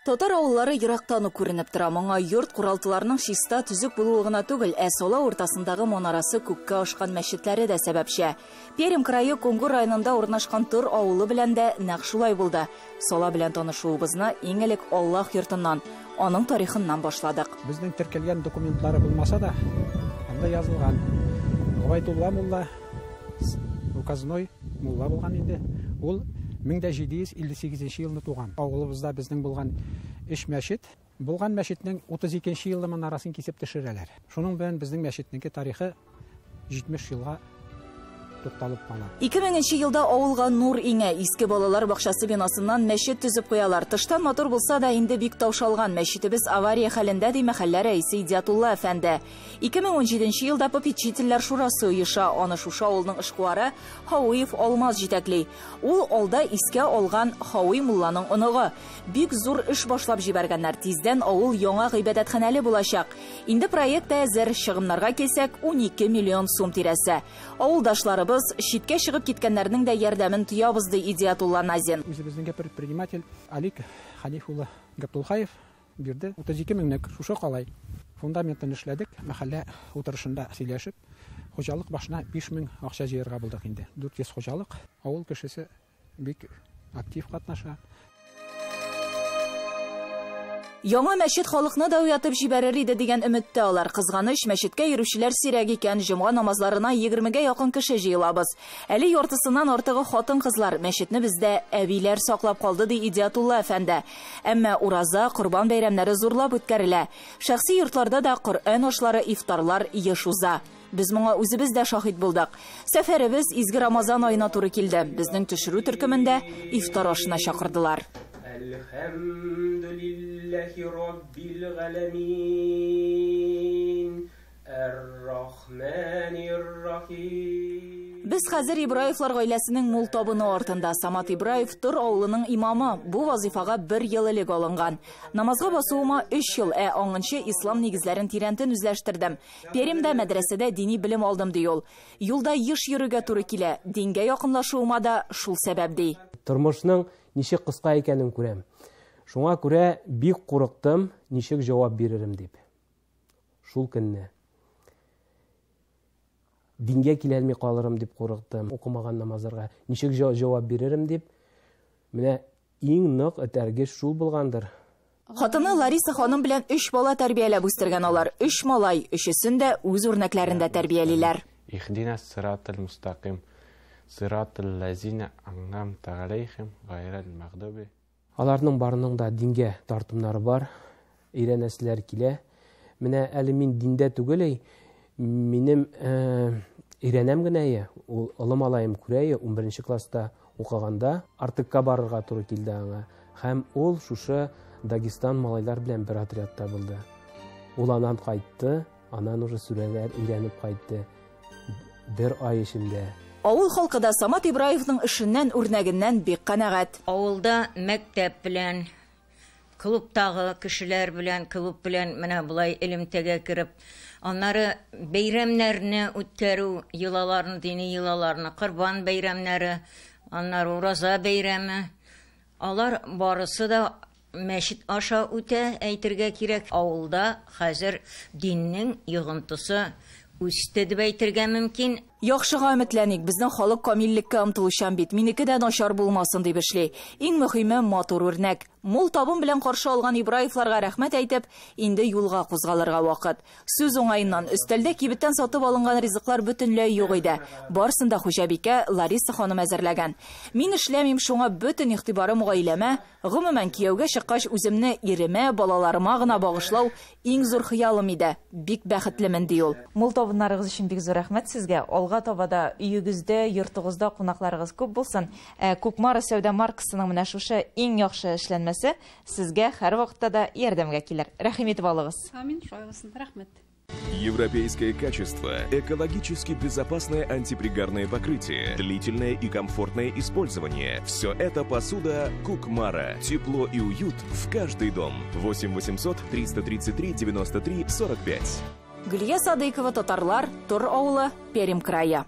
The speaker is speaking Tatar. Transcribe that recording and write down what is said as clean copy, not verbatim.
Татар авыллары ерактан ук күренеп тора. Моңа йорт куралтыларының чиста, төзек булуы гына түгел, ә сала уртасындагы манарасы күккә ашкан мәчетләре дә сәбәпче. Пермь крае Кунгур районында урнашкан Тор авылы белән дә нәкъ шулай булды. Сала белән танышуыбызны иң элек Аллаһ йортыннан, аның тарихыннан башладык. Безнең теркәлгән документлары булмаса да, анда язылган. Гобәйдулла мулла указной мулла булган инде. Ул 1758 елны туган. Авылыбызда безнең булган өч мәчет. Булган мәчетнең 32 елда манарасын кисеп төшерәләр. Шуның белән безнең мәчетнең тарихы 70 елга тукталып кала. 2000 елда авылга нур иңә, иске балалар бакчасы бинасыннан мәчет төзеп куялар. Тыштан матур булса да инде бик таушалган мәчетебез авария хәлендә, ди мәхәллә рәисе Идиатулла әфәнде. 2017 елда попечительләр шурасы оеша, аны шушы авылның эшкуары Хауиев Алмаз җитәкли. Ул алда искә алган Хауи мулланың оныгы. Бик зур эш башлап җибәргәннәр. Тиздән авыл яңа гыйбадәтханәле булачак. Инде проект әзер, чыгымнарга килсәк 12 миллион сум тирәсе. Авылдашларыбыз читкә чыгып киткәннәрнең дә ярдәмен тоябыз, ди Идиатулла Назин. Үзебезнең предприниматель Алик Ханиф улы Габдулхаев бирде 32 меңлек шушы калай. Фундаментын эшләдек, мәхәллә утырышында сөйләшеп, хуҗалык башына 5000 акча җыярга булдык инде. 400 хуҗалык, авыл кешесе бик актив катнаша. Яңа мәчет халыкны да уятып җибәрер иде дигән өметтә алар. Кызганыч, мәчеткә йөрүчеләр сирәк икән. Җомга намазларына 20гә якын кеше җыелабыз. Әле яртысыннан артыгы хатын-кызлар. Мәчетне бездә әбиләр саклап калды, ди Идиатулла әфәнде. Әмма ураза, корбан бәйрәмнәре зурлап үткәрелә. Шәхси йортларда да Коръән ашлары, ифтарлар еш уза. Без моңа үзебез дә шаһит булдык. Сәфәребез изге Рамазан аена туры килде. Безнең төшерү төркемендә ифтар ашына чакырдылар. Әлхәмдүлилләһи раббил галәмин, әр-рахманир-рахим. Без хәзер Ибраевлар гаиләсенең мул табыны артында. Самат Ибраев Тор авылының имамы. Бу вазифага бер ел элек алынган. Намазга басуыма 3 ел, ә аңынчы ислам нигезләрен тирәнтен үзләштердем. Пермьдә мәдрәсәдә дини белем алдым, ди ул. Юлда еш йөрергә туры килә. Дингә якынлашуыма да шул сәбәп, ди. Тормышның ничек кыска икәнен күрәм. Шуңа күрә бик курыктым, ничек җавап биререм дип. Шул көнне дингә килә алмый калырым дип курыктым. Укымаган намазларга ничек җавап биререм дип. Менә иң нык этәргеч шул булгандыр. Хатыны Лариса ханым белән 3 бала тәрбияләп үстергән алар. 3 малай, өчесен дә үз үрнәкләрендә тәрбиялиләр. Ихдина сиратал мустаким, сиратал лазина ан'амта алейхим, гайрал магдуби. Аларның барының да дингә тартымнары бар, өйрәнәселәр килә. Менә әле мин диндә түгел, эй, минем өйрәнәм генә, эй, ул олы малаем күрә, эй, 11 класста укыганда Артыкка барырга туры килде аңа. Һәм ул шушы Дагестан малайлар белән бер отрядта булды. Ул анан кайтты, анан уже сүрәләр өйрәнеп кайтты бер ай эчендә. Авыл халкы да Самат Ибраевның эшеннән, үрнәгеннән бик канәгать. Авылда мәктәп белән, клубтагы кешеләр белән, клуб белән менә болай элемтәгә кереп, аннары бәйрәмнәрне үткәрү, йолаларны, дини йолаларны, корбан бәйрәмнәре, аннары ураза бәйрәме, алар барысы да мәчет аша үтә, әйтергә кирәк. Авылда хәзер диннең йогынтысы үсте дип әйтергә мөмкин. Яхшыга өметләник, безнең халык камиллеккә омтылучан бит. Минеке дә начар булмасын дип эшли. Иң мөһиме матур үрнәк. Мул табын белән каршы алган Ибраевларга рәхмәт әйтеп, инде юлга кузгалырга вакыт. Сүз уңаеннан, өстәлдә кибеттән сатып алынган ризыклар бөтенләй юк иде. Барсын да хуҗабикә Лариса ханым әзерләгән. Мин эшләмим, шуңа бөтен игътибарым гаиләмә, гомумән кияүгә чыккач үземне иремә, балаларыма гына багышлау иң зур хыялым иде. Бик бәхетлемен, ди ул. Мул табыннарыгыз өчен бик зур рәхмәт сезгә. Алга таба да өегездә, йортыгызда кунакларыгыз күп булсын. Кукмара сәүдә маркасының менә шушы иң яхшы эшләнмәсе сезгә һәр вакытта да ярдәмгә килер. Рәхим итеп алыгыз. Амин, шулай булсын. Рәхмәт. Европейское качество, экологически безопасное антипригарное покрытие, длительное и комфортное использование. Все это посуда Кукмара. Тепло и уют в каждый дом. 8 800 333 93 45. Гөлия Садыйкова, Татарлар, Тор авылы, Пермь крае.